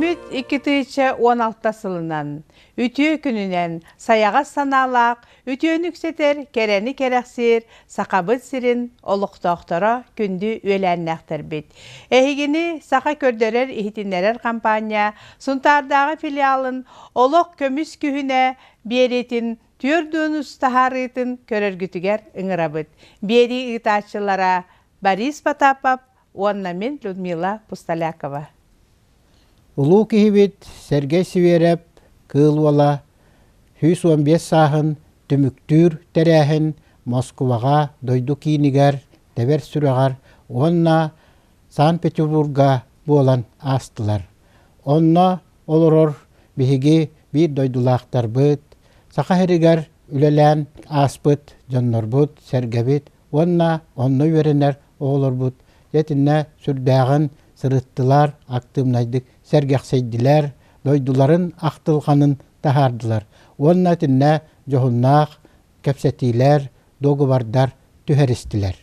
Үүммүт 2016 сылынан, үтүө күнүнэн сайаҕас санаалаах, үтүөнү үксэтэр, кэрэни кэрэхсиир Сахабыт сирин олохтоохторо күндү үөлээннээхтэрбит. Эһигини Саха көрдөрөр-иһитиннэрэр хампаанньа Сунтаардааҕы филиалын Олох көмүс күһүнэ биэриитин 40 таһаарыытын көрөргүтүгэр ыҥырабыт. Биэрии ыытааччылара Борис Потапов уонна мин Людмила Пустолякова. Улуу киһибит Сергей Сибиэрэп Кыыл Уола 115 сааһын түмүктүүр тэрээһин Москубаҕа дойду киинигэр, тэбэр сүрэҕэр уонна Санкт-Петербурга буолан аастылар. Онно олорор биһиги биир дойдулаахтарбыт, Саха сиригэр үлэлээн ааспыт дьоннорбут, сэргэбит уонна онно үөрэнэр оҕолорбут дьэ итиннэ сүрдээҕин сырыттылар, актыыбынайдык сэргэхсийдилэр, дойдуларын ахтылҕанын таһаардылар уонна итиннэ дьоһуннаах кэпсэтиилэр, дуогубардар түһэристилэр.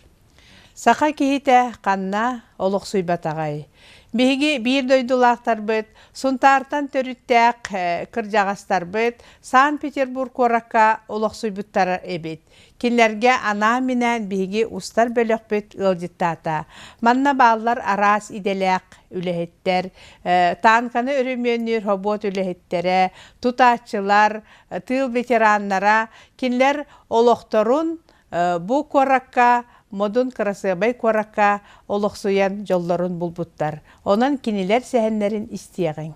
Саха киһитэ ханна олохсуйбатаҕай? Биһиги биир дойдулаахтарбыт, Сунтаартан төрүттээх кырдьаҕастарбыт Санкт-Петербург куоракка олохсуйбуттара эбит. Кинилэргэ анаан-минээн биһиги устар бөлөхпүт ыалдьыттаата. Манна бааллар араас идэлээх үлэһиттэр, таанканы өрөмүөннүүр хобуот үлэһиттэрэ, тутааччылар, тыыл ветераннара. Кинилэр олохторун бу куоракка, модун кырасыабай куоракка олохсуйан дьоллорун булбуттар. Онон кинилэр сэһэннэрин истиэҕиҥ.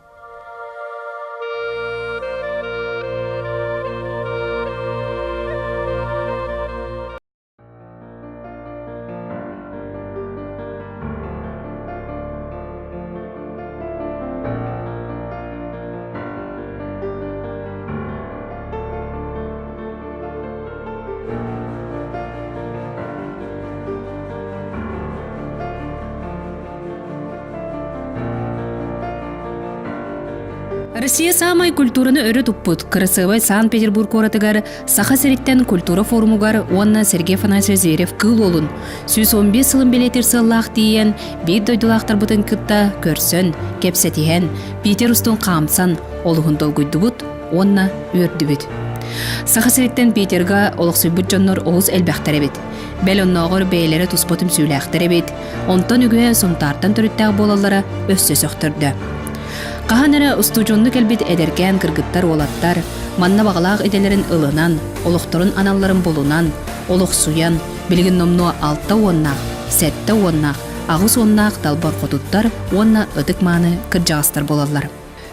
Россия саамай культураны өрө туппут кырасыабай Санкт-Петербург куоратыгар Саха сириттэн культура форумугар уонна Сергей Афанасьевич Зверев Кыыл Уолун 115 сылын бэлиэтиир сыаллаах тиийэн биир дойдулаахтарбытын кытта көрсөн, кэпсэтиһэн, Питер устун хаамсан олуһун долгуйдубут уонна үөрдүбүт. Саха сириттэн Питерга олохсуйбут дьоннор олус элбэхтэр эбит. Бэл оннооҕор бэйэлэрэ туспа түмсүүлээхтэр эбит. Онтон үгүһэ Сунтаартан төрүттээх буолаллара өссө сөхтөрдө. Хаһан эрэ устудьуонну кэлбит эдэркээн кыргыттар-уолаттар манна баҕалаах идэлэрин ылынан, олохторун аналларын булунан, олохсуйан, билигин номнуо алта уоннаах, сэттэ уоннаах, аҕыс уоннаах далбар хотуттар уонна ытык-мааны кырдьаҕастар буолаллар.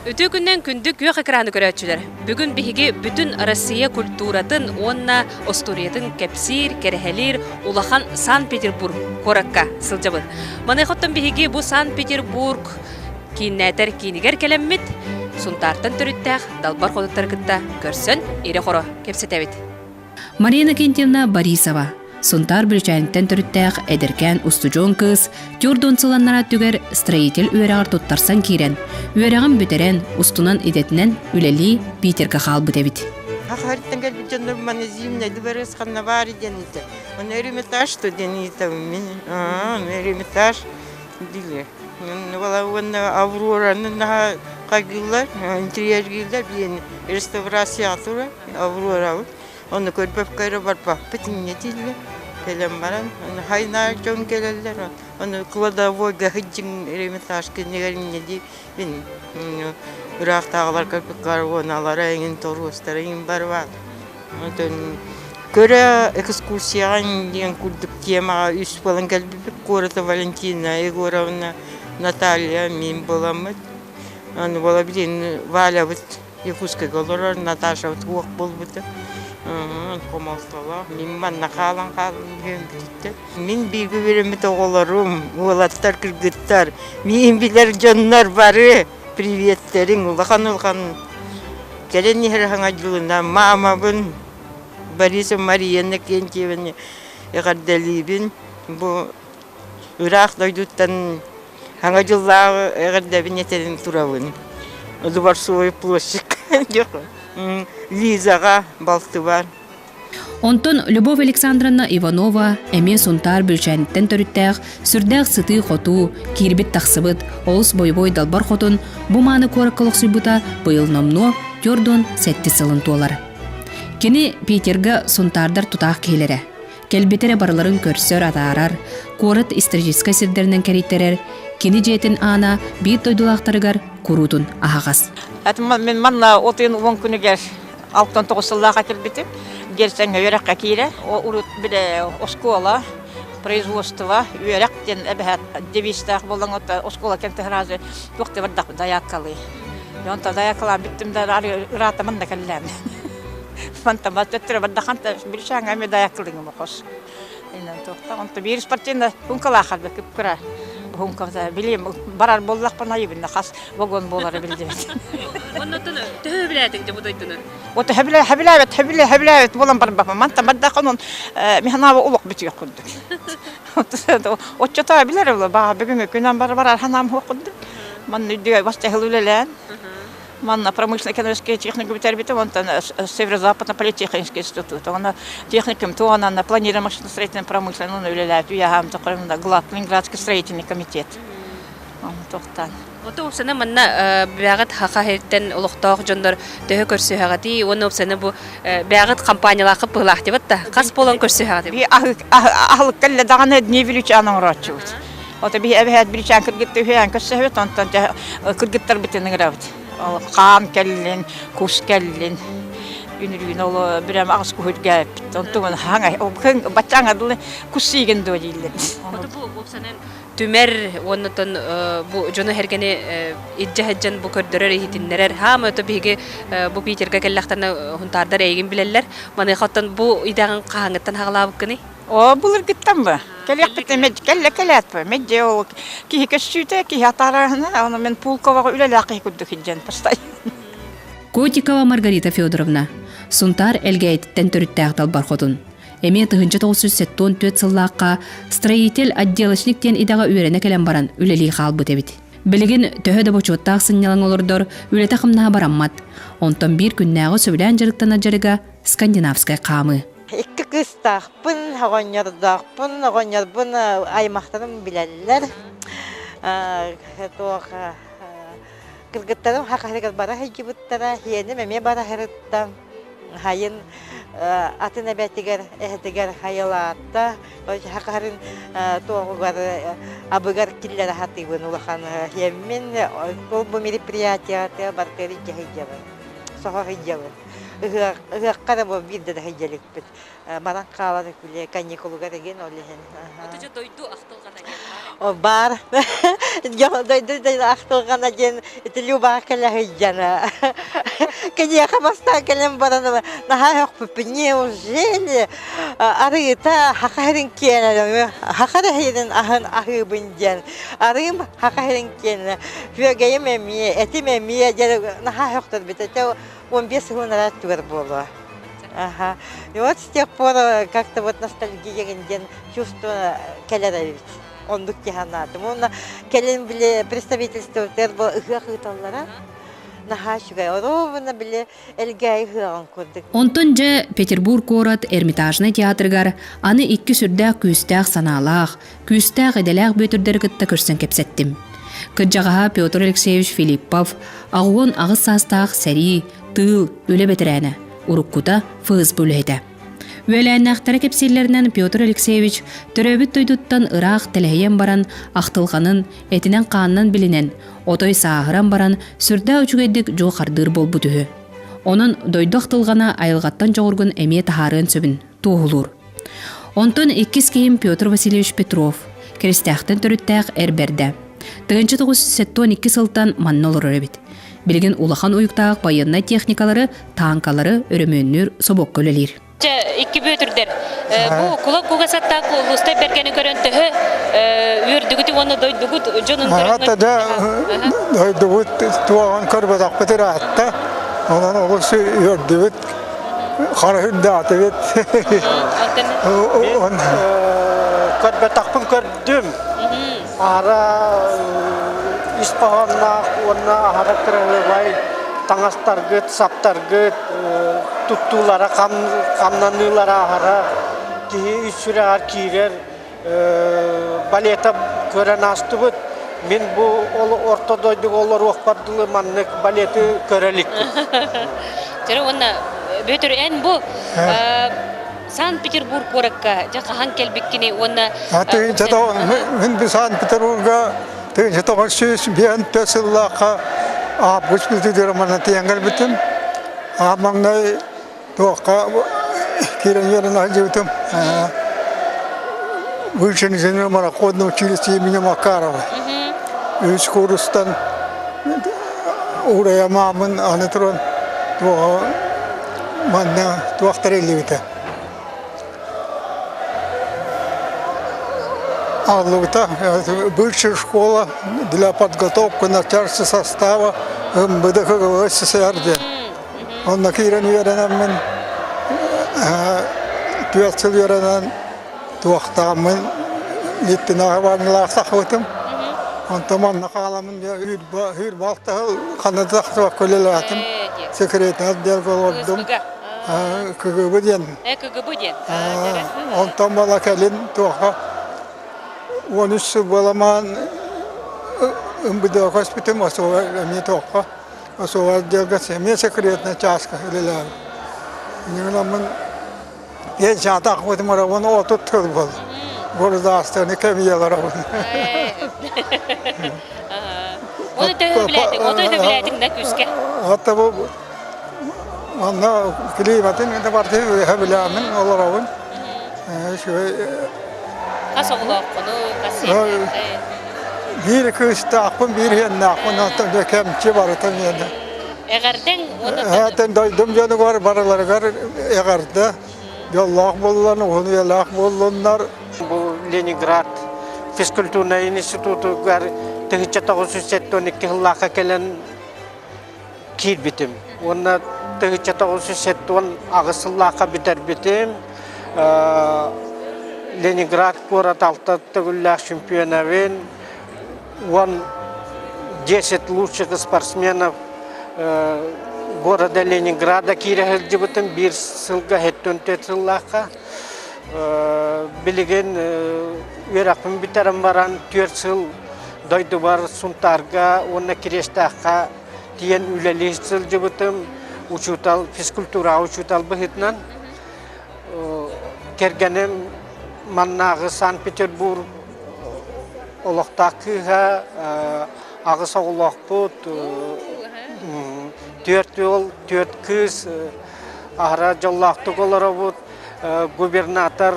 Үтүө күннэн күндү күөх экраны көрөөччүлэр! Бүгүн биһиги бүтүн Россия культуратын уонна остуоруйатын кэпсиир, кэрэһэлиир улахан Санкт-Петербург куоракка сылдьабыт. Маныаха оттон биһиги бу Санкт-Петербург кииннээтэр киинигэр кэлэммит, Сунтаартан төрүттээх далбар хотуттары кытта көрсөн ирэ-хоро кэпсэтэбит. Марина Кентьевна Борисова, Сунтаар Бүлүчээниттэн төрүттээх эдэркээн устудьуон кыыс, Тюрдун сыланнара түгэр строитель үөрэҕэр туттарсан киирэн, үөрэҕин бүтэрэн, устунан идэтинэн үлэлии Питергэ хаалбыт эбит. Хахариттан кэлбит дьоннор маны зимний дворец ханна баар диэн ыйта. Оны Эрмитаж что диэн ыйытабын мин. Эрмитаж дилер. Уонна Аврораны наһаа хайгыыллар, интерьергииллэр биэн реставрация тура Аврорабыт. Ону көрбөккө эрэ барбаппыт инньэ дииллэр. Кэлэн баран, хайнаар дьон кэлэллэр. Ону кладовойга сылдьыҥ Эрмитаж кинигэр инньэ диибин. Ыраахтааҕылар көрбүккэ уоналара эҥин торуостара эҥин барбаат. Онтон көрө экскурсияҕа диэн курдук темаҕа үс буолан кэлбиппит. Куората Валентина Егоровна, Наталья мин буоламмыт. Аны буола билин Валябыт Якутскайга олорор, Наташабыт уох буолбута. Хомолтолоох. Мин манна хаалан хаалым бүтүттэ. Мин бииргэ үөрэммит оҕолорум, уолаттар, кыргыттар, миин билэр дьоннор бары приветтериҥ улахан-улахан кэлэн иһэр саҥа дьылынан маамабын Бориса Мария Иннокентьеваны эҕэрдэлиибин. Бу ыраах дойдуттан саҥа дьыллааҕы эҕэрдэбин этэрин турабын. Дворцовый площадь Лизаҕа балтыбар. Онтон Любовь Александровна Иванова эмиэ Сунтаар Бүлчээниттэн төрүттээх, сүрдээх сытыы-хотуу, киирбит-тахсыбыт, олус бойобуой далбар хотун бу мааны куоракка олохсуйбута быйыл номнуо 47 сылын туолар. Кини Питерга сунтаардар тутаах киһилэрэ. Кэлбитэ эрэ барыларын көрсөр-атаарар, куорат историческай сирдэринэн кэрийтэрэр, кини дьиэтин аана биир дойдулаахтарыгар куруутун аһаҕас. Мин манна отын уон күнүгэр 69 сыллааха кэлбитим. Герцеҥҥэ үөрэххэ киирэ. Урут бile оскуола, производство, үөрэх диэн эбэһээт девизтээх буолан оскуола кэнтэ сразу туох да бардах дайааккалыы. Онто дайааккалаан бүттүм да ыраатаман да кэллээн. Мантан төттөрө бардахан билишаҥа эми дайааккалыҥым хос. Онто биир спортивный хункалаахар кыпкыра хунка билим барар буоллахпына айыбынна хас вагон буолара билдибит. Оннотон төһө билээтиҥ дьэ бу дойдуну? Вот хэбилэ хэбилээбэт хэбилэ хэбилээбэт буолан барбаппын. Мантан бардахын он миханаба улук бүтүөх курдук. Оччото билэр була баа бүгүҥҥү күнэн бар барар ханаам хуох курдук. Манна үрдүгэр бастаһыл үлэлээн Манна промышленно-экономическай техникум бүтэрбитим, онтон Северо-Западный политехнический институт. Онно техникум туонанна планирование машиностроительной промышленной үлэлээт уяһаам тоқоймунда глав Ленинградский строительный комитет. Тоқтан. Ото упсана манна бэҕит хаха херттен олохтоох дьоннор төһө көрсүһэҕитий уонна упсана бу бэҕит компаниялаахы пыһылаах дебат да хас буолан көрсүһэҕитий? Би аһылык кэллэ даҕаны дни величан оҥорооччубут. Ото биһи эбэһээт биричээн кыргытты үһээн көрсөһөбүт, онтон кыргыттарбытын ыҥырабыт. Хаан кэллин, кус кэллин, үнүрүүн ол бүрэм аҕыс куһу үргээппит. Онтугун хаҥай, баччааҥа дылы кус сиигин дуо дииллэр. Ото бу уопсанан түмэр уоннатон бу дьону хэргэни илдьэ сылдьан бу көрдөрөр иһитиннэрэр хаама ото биһиги бу Питерга кэллэхтэринэ хунтаардар эйигин билэллэр. Маныаха оттон бу идэҕин хаһааҥҥыттан хаҕалаабыккыный? Оо, былыргыттан ба. Кэлиэхпит кэллэ кэлээт ба. Медже ол киһи көссүүтэ, киһи атаараһына, ону мен Пулковаҕа үлэлээх киһи курдук илдьэн постоянно. Котикова Маргарита Федоровна, Сунтаар Элгээйититтэн төрүттээх далбар хотун. Эмиэ 1974 сыллаахха строитель отделочник диэн идэҕэ үөрэнэ кэлэн баран үлэлии хаалбыт эбит. Билигин төһө да бочуоттаах сынньалаҥ олордор, үлэтэ-хамнаһа бараммат. Онтон биир күннээҕи сөбүлээн дьарыктанар дьарыга скандинавскай хаамыы. Икки кыыстаахпын, оҕонньордоохпун, оҕонньорбун аймахтарым билэллэр. Туох кыргыттарым хахаһыгар бара сылдьыбыттара, сиэним эмиэ бара сырытта. Хайын атын эбэтигэр, эһэтигэр хайылаатта. Хахаһарын туоҕугар абыгар киллэрэ сатыыбын улахан сиэммин. Ол бу мероприятиеҕа барытыгар илдьэ сылдьабын, соһо сылдьабын. Ыһыахха да бу биирдэ да сылдьа иликпит. Баран хаалан үкүлэ каникулугар игин ол иһин. Отуча дойду ахтылҕана диэн баар. Баар. Дойду дойду ахтылҕана диэн ити Любаҕа кэлэ сылдьана. Киниэхэ бастаан кэлэн баран наһаа өөхпүппүн. Неужели арыыта хаха сирин киэнэ хаха эрэ сирин аһын аһыыбын диэн. Арыым хаха сирин киэнэ. Күөгэйим эмиэ, этим эмиэ диэн наһаа өөхтөрбүт. 15 сылын өттүгэр буолуо. Ага. И вот с тех пор как-то вот ностальгия диэн чувство кэлэр эбит. Оннук киһанаатым. Уонна кэлин били представительствотыгар бу ыһыах ыыталлара наһаа үчүгэй. Оруобуна били Элгээйи ыһыаҕын курдук. Онтон дьэ Петербург куорат Эрмитажнай театрыгар аны икки сүрдээх күүстээх санаалаах, күүстээх идэлээх Бүөтүрдэри кытта көрсөн кэпсэттим. Кырдьаҕаһа Петр Алексеевич Филиппов 88 саастаах сэрии, тыыл, үлэ бэтэрээнэ, уруккута ФСБ үлэһитэ. Үөлээннээхтэрэ кэпсииллэринэн Петр Алексеевич төрөөбүт дойдуттан ыраах тэлэһийэн баран ахтылҕанын этинэн-хаанынан билинэн, отой сааһыран баран сүрдээх үчүгэйдик дьуохардыыр буолбут үһү. Онон дойду ахтылҕана айылҕаттан дьоҕургун эмиэ таһаарыан сөбүн туоһулуур. Онтон иккис киһим Петр Васильевич Петров, Киристээхтэн төрүттээх эр бэрдэ. 1972 сылтан манна олорор эбит. Билигин улахан уйуктаах байыаннай техникалары, тааҥкалары өрөмүөннүүр собуокка үлэлиир. Чэ, икки Бүөтүрдэр, бу кулак кугас аттаах улуустай бэргэни көрөн төһө үөрдүгүт уонна дойдугут дьонун көрөн дойдубут туоҕун көрбөтөхпүт ыраатта. Онон олус үөрдүбүт. Харыһырдаатыбыт. Көрбөтөхпүн көрдүм. Аһара ис хоһоонноох уонна аһара кыраһыабай. Таҥастаргыт, саптаргыт туттуулара, хамнаныылара аһара киһи үс сүрэҕэр киирэр балета көрөн аастыбыт. Мин бу ол орто дойдуга олоруохпар дылы маннык балеты көрө иликпин. Дьэ уонна Бүөтүр эн бу Санкт-Петербург куоракка дьэ хаһан кэлбиккини уонна Мин бу Санкт-Петербурга 1905 сыллаахха август бүтүтүгэр манна тиийэн кэлбитим. Аа маҥнай туохха киирэн үөрэнэ сылдьыбытым. Высшее инженерно-мореходное училище имени Макарова. Үс курстан уурайамаамын аны туран туоҕа манна туох тэриллибитэ. Аллыбыта высшая школа для подготовки начальства состава МВД КГБ СССР диэн. Онно киирэн үөрэнэммин түөрт сыл үөрэнэн туохтааммын литтинааҕы баанньалаах сахабытым. Онтон манна хааламмын үүр-балтаһыл ханна да тахсыбакка үлэлээтим. Секретарь отделга олордум. КГБ диэн. КГБ диэн. Онтон бала кэлин туохха 13 сыл буоламаан МВД көспүтүм, особо эмиэ туохха особо отделга эмиэ секретная чааска үлэлээбит. Инньэ Пенсиятаах бытым уон 30 тыл буол. Государственный кэмиялар Оны төһө билээтиҥ, ото төһө билээтиҥ да күүскэ. Hatta bu манна климатын да барты билээмин олоробун. Хас оҕолооххуну, хас Биир кыыстаахпын, биир иэннээхпин, онтон кэмчи барыта миэнэ. Эҕэрдэҥ уонна Этэн дойдум дьонугар барыларыгар эҕэрдэ. Дьоллоох буоллун, уһун үйэлээх буоллуннар. Бу Ленинград физкультурнай институтугар 1972 сыллаахха кэлэн киирбитим. Уонна 1978 сыллаахха бүтэрбитим. Ленинград куорат алта төгүллээх чемпионабын, он 10 лучших спортсменов города Ленинграда киирэ сылдьыбытым биир сылга 74 сыллаахха. Билигин үөрэхпин бүтэрэн баран 4 сыл дойдубар Сунтаарга уонна Кириэстээххэ тиийэн үлэлии сылдьыбытым. Учуутал, физкультура учуутал быһыытынан. Кэргэним маннааҕы Санкт-Петербург олохтоох кыыһа, аҕыс оҕолоохпут, түөрт уол, түөрт кыыс, аһара дьоллоохтук олоробут. Губернатор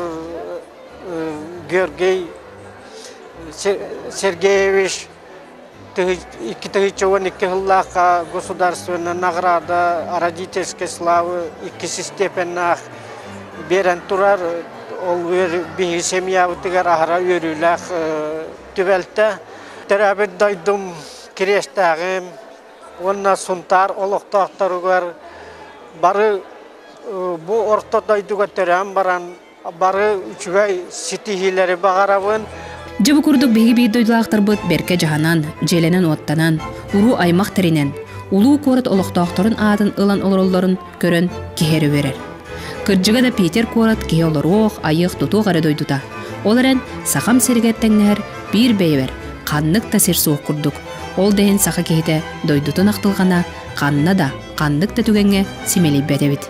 Георгий Сергеевич 2012 сыллаахха государственная награда родительской славы иккис степеннаах биэрэн турар. Ол биһиги семьябытыгар аһара үөрүүлээх түбэлтэ. Төрөөбүт дойдум Кириэстээҕим уонна Сунтаар олохтоохторугар бары бу орто дойдуга төрөөн баран бары үчүгэй ситиһиилэри баҕарабын. Дьэ бу курдук биһиги биир дойдулаахтарбыт бэркэ дьаһанан, дьиэлэнэн-уоттанан, уруу-аймах тэринэн, улуу куорат олохтоохторун аатын ылан олороллорун көрөн киһи эрэ үөрэр. Кырдьыга да Питер куорат киһи олоруох, айыах-тутуох эрэ дойдута. Ол эрэн сахам сиригэр тэҥнэһэр биир бэйэбэр ханнык да сир суох курдук. Ол да иһин саха киһитэ дойдутун ахтылҕана ханна да, ханнык да түгэҥҥэ симэлийбэт эбит.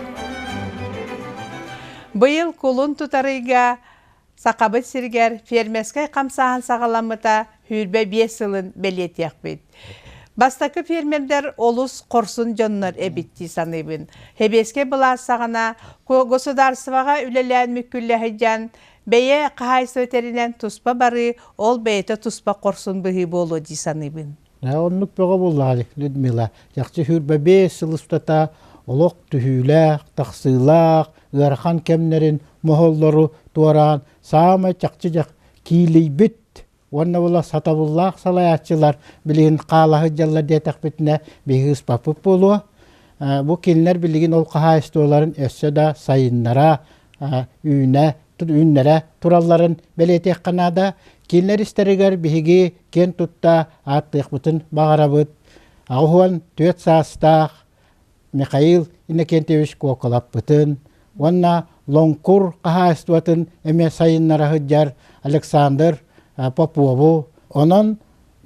Быйыл кулун тутар ыйга Сахабыт сиригэр фермерскэй хамсааһын саҕаламмыта 25 сылын бэлиэтиэхпит. Бастакы фермердэр олус хорсун дьоннор эбит дии саныыбын. Сэбиэскэй былаас саҕана государствоҕа үлэлээн мүккүллэ сылдьан, бэйэ хаһаайыстыба тэринэн туспа барыы ол бэйэтэ туспа хорсун быһыы буолуо дии саныыбын. Оннук бөҕө буоллаҕа Людмила. Чахчы 25 сыл устата олох түһүүлээх, тахсыылаах, ыарахан кэмнэрин моһоллору туораан саамай чахчы киилийбит уонна була сатабыллаах салайааччылар билигин хаала сылдьаллар диэтэхпитинэ биһиги ыспаппыт буолуо. Бу кинилэр билигин ол хаһаайыстыбаларын өссө да сайыннара, үүнэ үүннэрэ туралларын бэлиэтиэххэ наада. Кинилэр истэригэр биһиги киэн тутта ааттыахпытын баҕарабыт. 84 саастаах. Михаил Иннокентьевич Куокалаппытын уонна Лоҥкур хаһаайыстыбатын эмиэ сайыннара сылдьар Александр Попову, онон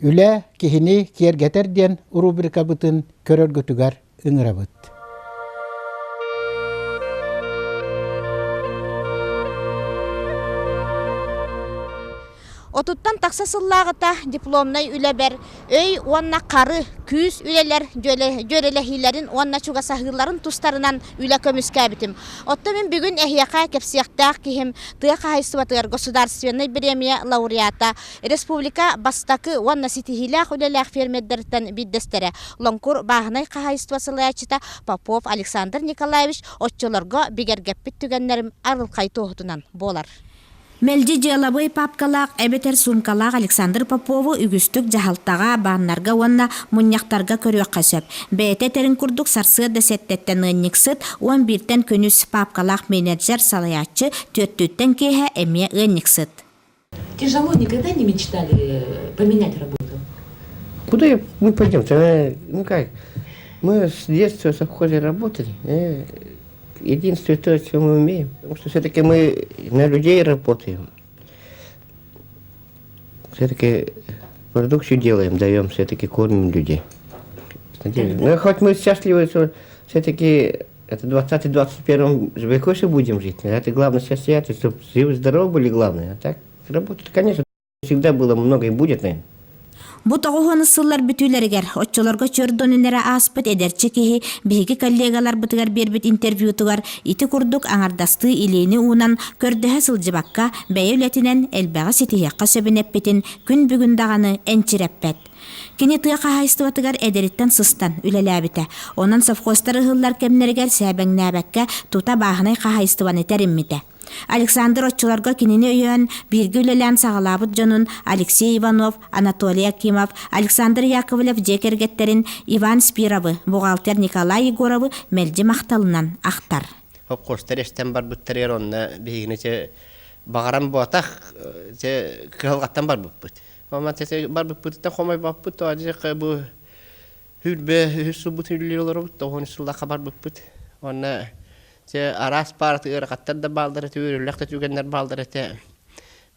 Үлэ киһини киэргэтэр диэн рубрикабытын көрөргүтүгэр ыҥырабыт. Отуттан тахса сыллааҕыта дипломнай үлэбэр өй уонна хары, күүс үлэлэр дьүөрэлэһиилэрин уонна чугасаһыыларын тустарынан үлэ көмүскээбитим. Оттон мин бүгүн эһиэхэ кэпсиэхтээх киһим тыа хаһаайыстыбатыгар государственнай бириэмийэ лауреата, республика бастакы уонна ситиһиилээх үлэлээх фермердэриттэн биирдэстэрэ, Лоҥкур бааһынай хаһаайыстыба салайааччыта Попов Александр Николаевич оччолорго бигэргэппит түгэннэрим арылхай туоһутунан буолар. Мэлдьи дьыалабыай папкалаах эбэтэр суумкалаах Александр Попову үгүстүк дьаһалтаҕа, бааннарга уонна мунньахтарга көрүөххэ сөп. Бэйэтэ этэрин курдук сарсыарда сэттэттэн ыанньыксыт, 11-тэн күнүс папкалаах менеджер, салайааччы, түөртүүттэн киэһэ эмиэ ыанньыксыт. Тяжело никогда не мечтали поменять работу? Куда я, мы пойдем? Ну как, мы с детства в совхозе работали. Единственное то, что мы умеем, потому что все-таки мы на людей работаем. Все-таки продукцию делаем, даем, все-таки кормим людей. Ну, хоть мы счастливы, что все-таки это 20-21 веку еще будем жить. Это главное сейчас это, чтобы живы здоровы были главное. А так работа, конечно, всегда было много и будет, наверное. Бу тоҕуһуон сыллар бүтүүлэригэр оччолорго чөрдонүнэрэ ааспыт эдэрчи киһи биһиги коллегаларбытыгар биэрбит интервьютугар ити курдук аҥардастыы илиини уунан көрдөһө сылдьыбакка бэйэ үлэтинэн элбэҕи ситиһиэххэ сөбүн эппитин күн бүгүн даҕаны энчирэппэт. Кини тыа хаһаайыстыбатыгар эдэриттэн сыстан үлэлээбитэ. Онон совхозтар ыһыллар кэмнэригэр сээбэҥнээбэккэ тута бааһынай хаһаайыстыбаны тэриммитэ. Александр оччолорго кинини өйөөн, бииргэ үлэлээн саҕалаабыт дьонун Алексей Иванов, Анатолий Акимов, Александр Яковлев дьиэ кэргэттэрин Иван Спировы, бухгалтер Николай Егоровы мэлдьи махталынан ахтар. Хопхуостар эстэн барбыттарыгар онно биһигини чэ баҕаран буотах чэ кыһалҕаттан барбыппыт. Мама барбыппытыттан хомойбоппут, тоҕо бу хүрбэ үһүс сылбыт үлэлии олоробут, тоҕуон сыллаахха барбыппыт. Уонна дьэ араас паараты ыарахаттар да бааллар этэ, үөрүүлээх да түгэннэр бааллар этэ.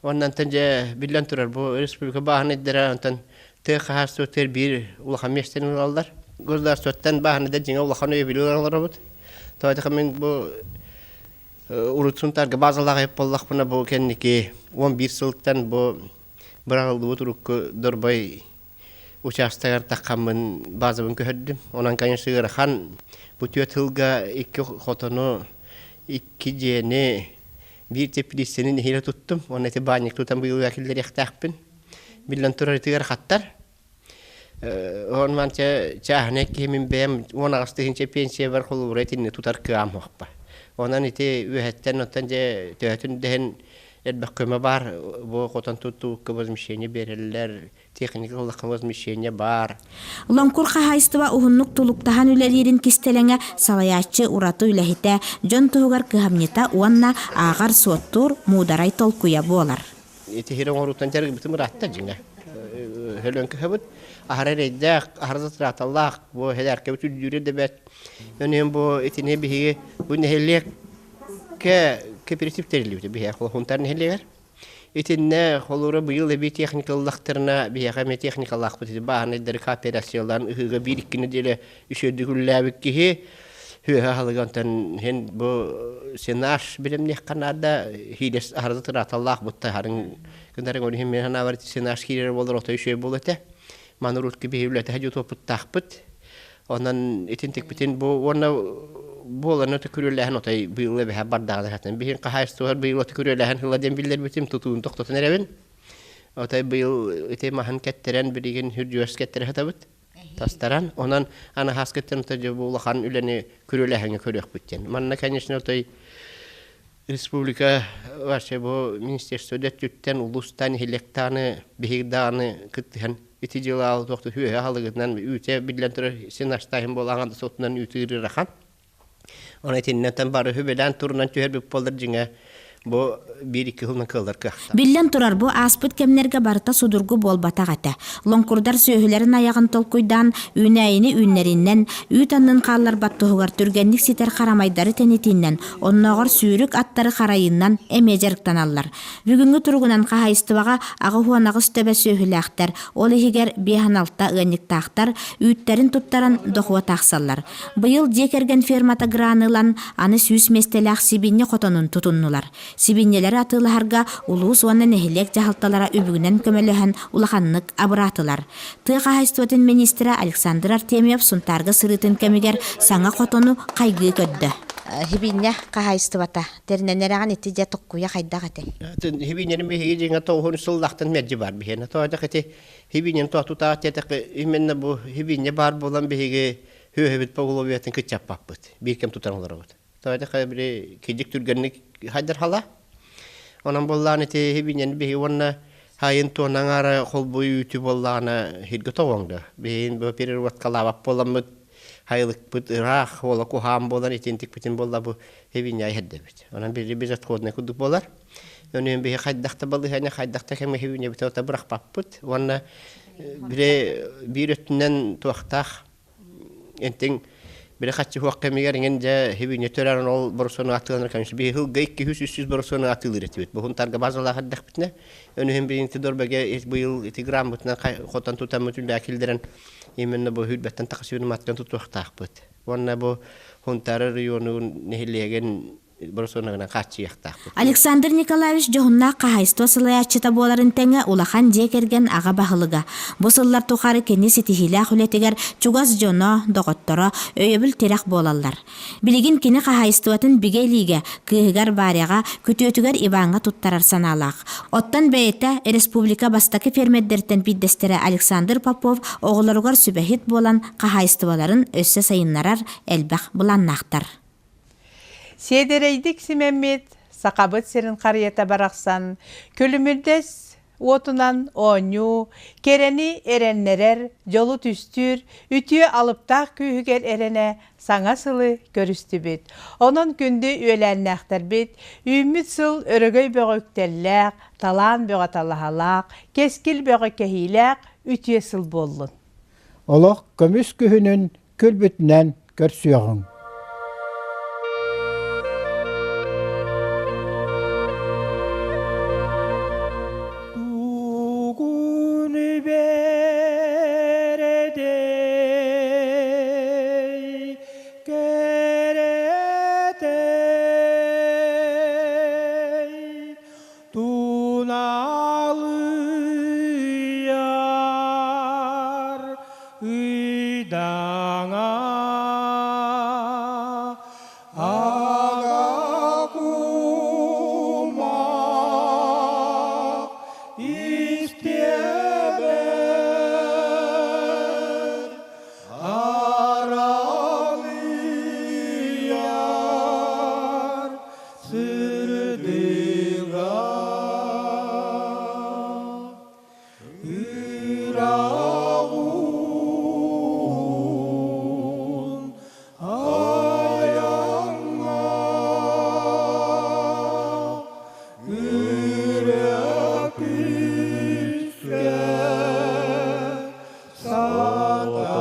Уонна онтон дьэ биллэн турар, бу республика бааһынайдара онтон тыа хаһаайыстыбатыгар биир улахан миэстэни ылаллар. Государствоттан бааһынайдар дьиҥэ улахан өйөбүлү ылан олоробут. Тоҕо мин бу урут Сунтаарга базалаах буоллахпына бу кэнники 11 сылтан бу быраҕыллыбыт урукку Дорбой учаастагар таххаммын базабын көһөрдүм. Онон, конечно, ыарахан бу түөрт сылга икки хотону, икки дьиэни, биир теплицэни нэһиилэ туттум. Уонна ити баанньык тутан быйыл киллэриэхтээхпин. Биллэн турар, ити ыарахаттар. Онон чааһынай киһи мин бэйэм 18 тыһыынча пенсиябар холобура итинни тутар кыаҕым суохпа. Онон ити үөһэттэн оттон дьэ төһөтүн дэһин элбэх көмө баар. Бу хотон туттуукка возмещение биэрэллэр, техника ыллахха возмещение баар. Лоҥкур хаһаайыстыба уһуннук тулуктаһан үлэлиирин кистэлэҥэ салайааччы ураты үлэһитэ, дьон туһугар кыһамньыта уонна ааҕар-суоттуур муударай толкуйа буолар. Ити сири оҥорууттан дьарыгыбытын ыраатта дьиҥэ. Өлөн кыһабыт. Аһара эрэйдээх, аһара затраталаах, бу хэлээркэбит үрдүүрэ да бэрт. Өнүөн бу итини биһиги бу нэһилиэккэ кооператив тэриллибитэ биһиэхэ Хунтар нэһилиэгэр. Итиннэ холуура быйыл эбии техника ыллахтарына биһиэхэ эмиэ техникалаахпыт ити бааһынайдары кооперациялаан ыһыыга биир-икки нэдиэлэ үчүгэйдик үлэлээбит киһи Үөһэ аһылыга онтон иһин бу сенаж билимниэххэ наада хиилэс аһарда тырааталлаах бутта харыҥ гынарыҥ ол иһин мин санаабар сенаж киирэр буолар отой үчүгэй буолуо этэ. Маны урут биһи үлэтэ дьутуоппуттаахпыт. Онон итин тикпитин бу уонна буолан өтө күрүөлээһин отой быйыл эбэһэ бардаҕына хатын биһин хаһаайыстыбалар быйыл өтө күрүөлээһин сыла диэн биллэрбитим тутуун тохтотон эрэбин. Отой быйыл ити маһын кэттэрэн билигин хүрдүөс кэттэрэ сатабыт. тастаран, онон анаһааскыттан бу улахан үлэни күрүөлээһиҥҥэ көрүөхпүт диэн. Манна, конечно, отой республика вообще бу министерство өттүттэн улуустан нэһилиэктааны биһиги даҕаны кыттыһан ити дьыалаҕа туохту үөһэ аһылыгынан үүтэ биллэн турар син астааһын буолаҕын да сотунан үүтү ырахан. Онон итиннэн бары үбэлээн турунан түһэрбит буоллар дьиҥэ. Бу биир-икки сылынан кыаллар кыахтаах. Биллэн турар, бу ааспыт кэмнэргэ барыта судургу буолбатах этэ. Лоҥкурдар сүөһүлэрин айаҕын толкуйдаан, үүнээйини үүннэринэн, үүт аннын хаалларбат туһугар түргэнник ситэр харамайдары тэнитиинэн, оннооҕор сүүрүк аттары харайыынан эмиэ дьарыктаналлар. Бүгүҥҥү туругунан хаһаайыстыбаҕа 88 төбө сүөһүлээхтэр, ол иһигэр 56 ыанньыктаахтар, үүттэрин туттаран дохуот аахсаллар. Быйыл дьиэ кэргэн фермата граны ылан, аны 100 миэстэлээх сибиинньэ хотонун тутуннулар. Сибиинньэлэри атыылаһарга улуус уонна нэһилиэк дьаһалталара үбүгүнэн көмөлөһөн улаханнык абыраатылар. Тыа хаһаайыстыбатын миниистирэ Александр Артемьев Сунтаарга сырыытын кэмигэр саҥа хотону хайгыы көрдө. Сибиинньэ хаһаайыстыбата тэринэн эрэҕин ити дьэ токкуйа хайдах этэй? Сибиинньэни биһиги дьиҥэ тоҕуһун сыллахтан мэлдьи баар биһиэнэ. Тоҕо ити Хибинен тутаах диэтэххэ, именно бу хибинне баар буолан биһиги сүөһүбүт поголовьетын кыччаппаппыт. Биир кэм тутан олоробут. Тоҕо били кидик түргэнник хайдар хала. Онон буоллаан ити хибинен биһи уонна хайын туонан аара холбуй үүтү буоллаҕына хиргэ тоҕоҥда. Биһин бу переработкалаабат буоламмыт хайылыкпыт ыраах уола куһаан буолан итинтикпитин буолла бу хибинне иһэрдэбит. Онон бири безотходный курдук буолар. Өнүөн биһи хайдах да балыһыанньа хайдах да кэмҥэ үүнэбит ота бырахпаппыт уонна бире биир өттүнэн туохтаах энтиҥ бире хаччы хуох кэмигэр иҥин дьэ хибине төрөөн ол боросуону атыыланар кэмис биһи сылга 200-300 боросуону атыылыыр этибит буһун тарга базалаах эрдэхпитинэ өнүһүн биһинти дорбеге быйыл ити граммытынан хотон тутаммыт үлээ киллэрэн именно бу хүрбэттэн тахасыын маттан тутуохтаахпыт уонна бу Хунтаар районун нэһилиэгин боросуонагынан хааччыйыахтаахпыт. Александр Николаевич дьоһуннаах хаһаайыстыба салайааччыта буоларын тэҥэ улахан дьиэ кэргэн аҕа баһылыга. Бу сыллар тухары кини ситиһиилээх үлэтигэр чугас дьоно, доҕотторо, өйөбүл-тирэх буолаллар. Билигин кини хаһаайыстыбатын бигэ илиигэ, кыыһыгар Варяҕа, күтүөтүгэр Иваҥҥа туттарар санаалаах. Оттон бэйэтэ республика бастакы фермердэриттэн биирдэстэрэ Александр Попов оҕолоругар сүбэһит буолан хаһаайыстыбаларын өссө сайыннарар элбэх былааннаахтар. Сиэдэрэйдик симэммит Сахабыт сирин харыйата барахсан күлүмүрдэс уотунан оонньуу, кэрэни эрэннэрэр, дьолу түстүүр, үтүө алыптаах күүһүгэр эрэнэ саҥа сылы көрүстүбүт. Онон күндү үөлээннээхтэрбит, үүммүт сыл өрөгөй бөҕө үктэллээх, талаан бөҕө талаһалаах, кэскил бөҕө кэһиилээх үтүө сыл буоллун. Олох көмүс күһүнүн күлбүтүнэн көрсүөҕүҥ. Тугун бэрэдэй кэрэтэй Туналыйар ыйдаҥа ага кумах истиэбэр аралыйар сырдыга Ыраҕын айаҥҥа үрэх күүскэ сатара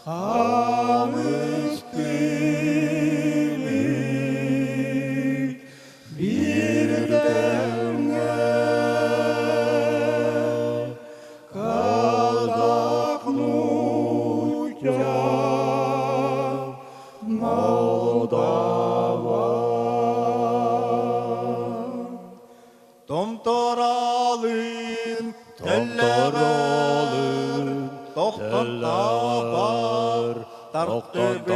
Хаҥыс тыынык биирдэҥҥэ казах нуучча молдаван Томторалын тэллэҕэр тохтон табах тартыбыт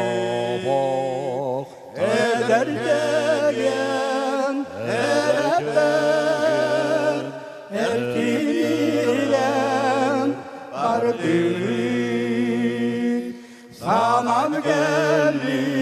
эдэрдэрген эрэттэр эркинирэн бардыбыт санан кэллим.